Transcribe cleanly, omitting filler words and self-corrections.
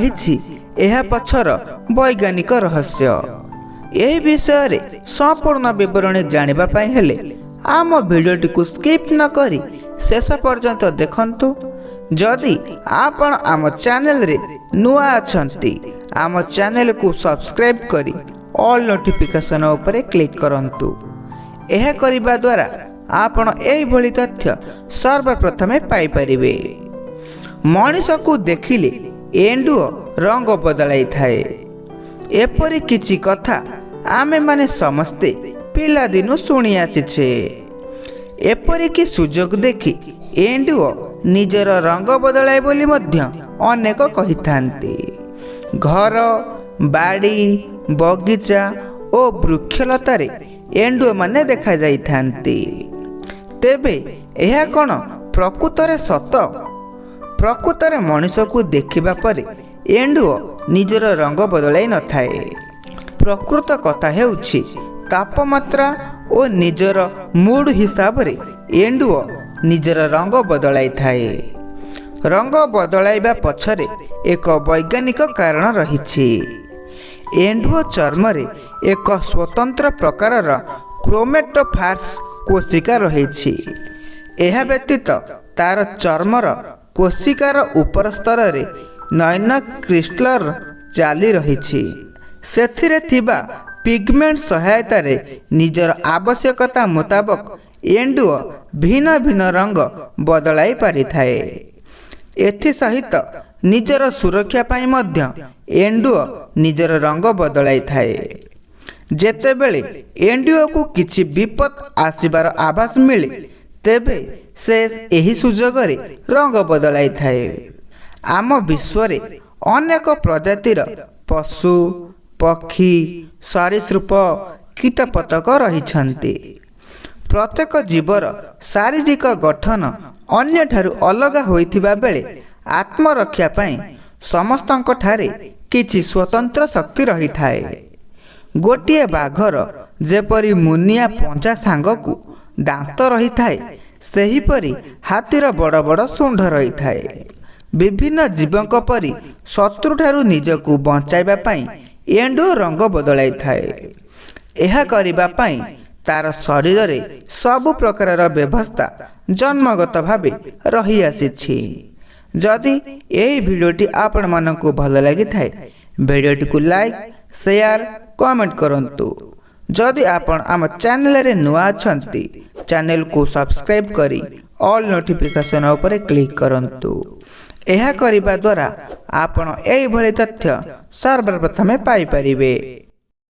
ରହିଛି ଏହା ପଛର ବୈଜ୍ଞାନିକ ରହସ୍ୟ? ଏହି ବିଷୟରେ ସମ୍ପୂର୍ଣ୍ଣ ବିବରଣୀ ଜାଣିବା ପାଇଁ ହେଲେ ଆମ ଭିଡ଼ିଓଟିକୁ ସ୍କିପ୍ ନ କରି ଶେଷ ପର୍ଯ୍ୟନ୍ତ ଦେଖନ୍ତୁ। ଯଦି ଆପଣ ଆମ ଚ୍ୟାନେଲରେ ନୂଆ ଅଛନ୍ତି, ଆମ ଚ୍ୟାନେଲକୁ ସବସ୍କ୍ରାଇବ୍ କରି ଅଲ୍ ନୋଟିଫିକେସନ୍ ଉପରେ କ୍ଲିକ୍ କରନ୍ତୁ। ଏହା କରିବା ଦ୍ୱାରା ଆପଣ ଏହିଭଳି ତଥ୍ୟ ସର୍ବପ୍ରଥମେ ପାଇପାରିବେ। ମଣିଷକୁ ଦେଖିଲେ ଏଣ୍ଡୁଅ ରଙ୍ଗ ବଦଳାଇଥାଏ, ଏପରି କିଛି କଥା ଆମେମାନେ ସମସ୍ତେ ପିଲାଦିନୁ ଶୁଣି ଆସିଛେ। ଏପରିକି ସୁଯୋଗ ଦେଖି ଏଣ୍ଡୁଅ ନିଜର ରଙ୍ଗ ବଦଳାଏ ବୋଲି ମଧ୍ୟ ଅନେକ କହିଥାନ୍ତି। ଘର, ବାଡ଼ି, ବଗିଚା ଓ ବୃକ୍ଷଲତାରେ ଏଣ୍ଡୁଅମାନେ ଦେଖାଯାଇଥାନ୍ତି। ତେବେ ଏହା କ'ଣ ପ୍ରକୃତରେ ସତ? ପ୍ରକୃତରେ ମଣିଷକୁ ଦେଖିବା ପରେ ଏଣ୍ଡୁଅ ନିଜର ରଙ୍ଗ ବଦଳାଇ ନଥାଏ। ପ୍ରକୃତ କଥା ହେଉଛି, ତାପମାତ୍ରା ଓ ନିଜର ମୁଡ୍ ହିସାବରେ ଏଣ୍ଡୁଅ ନିଜର ରଙ୍ଗ ବଦଳାଇଥାଏ। ରଙ୍ଗ ବଦଳାଇବା ପଛରେ ଏକ ବୈଜ୍ଞାନିକ କାରଣ ରହିଛି। ଏଣ୍ଡୁଅ ଚର୍ମରେ ଏକ ସ୍ୱତନ୍ତ୍ର ପ୍ରକାରର କ୍ରୋମେଟୋଫାର୍ସ କୋଷିକା ରହିଛି। ଏହା ବ୍ୟତୀତ ତାର ଚର୍ମର କୋଷିକାର ଉପର ସ୍ତରରେ ନୈନ କ୍ରିଷ୍ଟଲର ଜାଲି ରହିଛି। ସେଥିରେ ଥିବା ପିଗମେଣ୍ଟ ସହାୟତାରେ ନିଜର ଆବଶ୍ୟକତା ମୁତାବକ ଏଣ୍ଡୁଅ ଭିନ୍ନ ଭିନ୍ନ ରଙ୍ଗ ବଦଳାଇ ପାରିଥାଏ। ଏଥିସହିତ ନିଜର ସୁରକ୍ଷା ପାଇଁ ମଧ୍ୟ ଏଣ୍ଡୁଅ ନିଜର ରଙ୍ଗ ବଦଳାଇଥାଏ। ଯେତେବେଳେ ଏଣ୍ଡୁଅକୁ କିଛି ବିପଦ ଆସିବାର ଆଭାସ ମିଳେ, ତେବେ ସେ ଏହି ସୁଯୋଗରେ ରଙ୍ଗ ବଦଳାଇଥାଏ। ଆମ ବିଶ୍ୱରେ ଅନେକ ପ୍ରଜାତିର ପଶୁ, ପକ୍ଷୀ, ସରୀସୃପ, କୀଟପତଙ୍ଗ ରହିଛନ୍ତି। ପ୍ରତ୍ୟେକ ଜୀବର ଶାରୀରିକ ଗଠନ ଅନ୍ୟଠାରୁ ଅଲଗା ହୋଇଥିବା ବେଳେ ଆତ୍ମରକ୍ଷା ପାଇଁ ସମସ୍ତଙ୍କଠାରେ କିଛି ସ୍ୱତନ୍ତ୍ର ଶକ୍ତି ରହିଥାଏ। ଗୋଟିଏ ବାଘର ଯେପରି ମୁନିଆ ପଞ୍ଝା ସାଙ୍ଗକୁ ଦାନ୍ତ ରହିଥାଏ, ସେହିପରି ହାତୀର ବଡ଼ ବଡ଼ ଶୁଣ୍ଢ ରହିଥାଏ। ବିଭିନ୍ନ ଜୀବଙ୍କ ପରି ଶତ୍ରୁଠାରୁ ନିଜକୁ ବଞ୍ଚାଇବା ପାଇଁ ଏଣ୍ଡୁଅ ରଙ୍ଗ ବଦଳାଇଥାଏ। ଏହା କରିବା ପାଇଁ ତାର ଶରୀରରେ ସବୁ ପ୍ରକାରର ବ୍ୟବସ୍ଥା ଜନ୍ମଗତ ଭାବେ ରହିଆସିଛି। ଯଦି ଏହି ଭିଡ଼ିଓଟି ଆପଣମାନଙ୍କୁ ଭଲ ଲାଗିଥାଏ, ଭିଡ଼ିଓଟିକୁ ଲାଇକ୍, ସେୟାର, କମେଣ୍ଟ କରନ୍ତୁ। ଯଦି ଆପଣ ଆମ ଚ୍ୟାନେଲରେ ନୂଆ ଅଛନ୍ତି, ଚ୍ୟାନେଲକୁ ସବସ୍କ୍ରାଇବ୍ କରି ଅଲ୍ ନୋଟିଫିକେସନ୍ ଉପରେ କ୍ଲିକ୍ କରନ୍ତୁ। ଏହା କରିବା ଦ୍ୱାରା ଆପଣ ଏହିଭଳି ତଥ୍ୟ ସର୍ବପ୍ରଥମେ ପାଇପାରିବେ।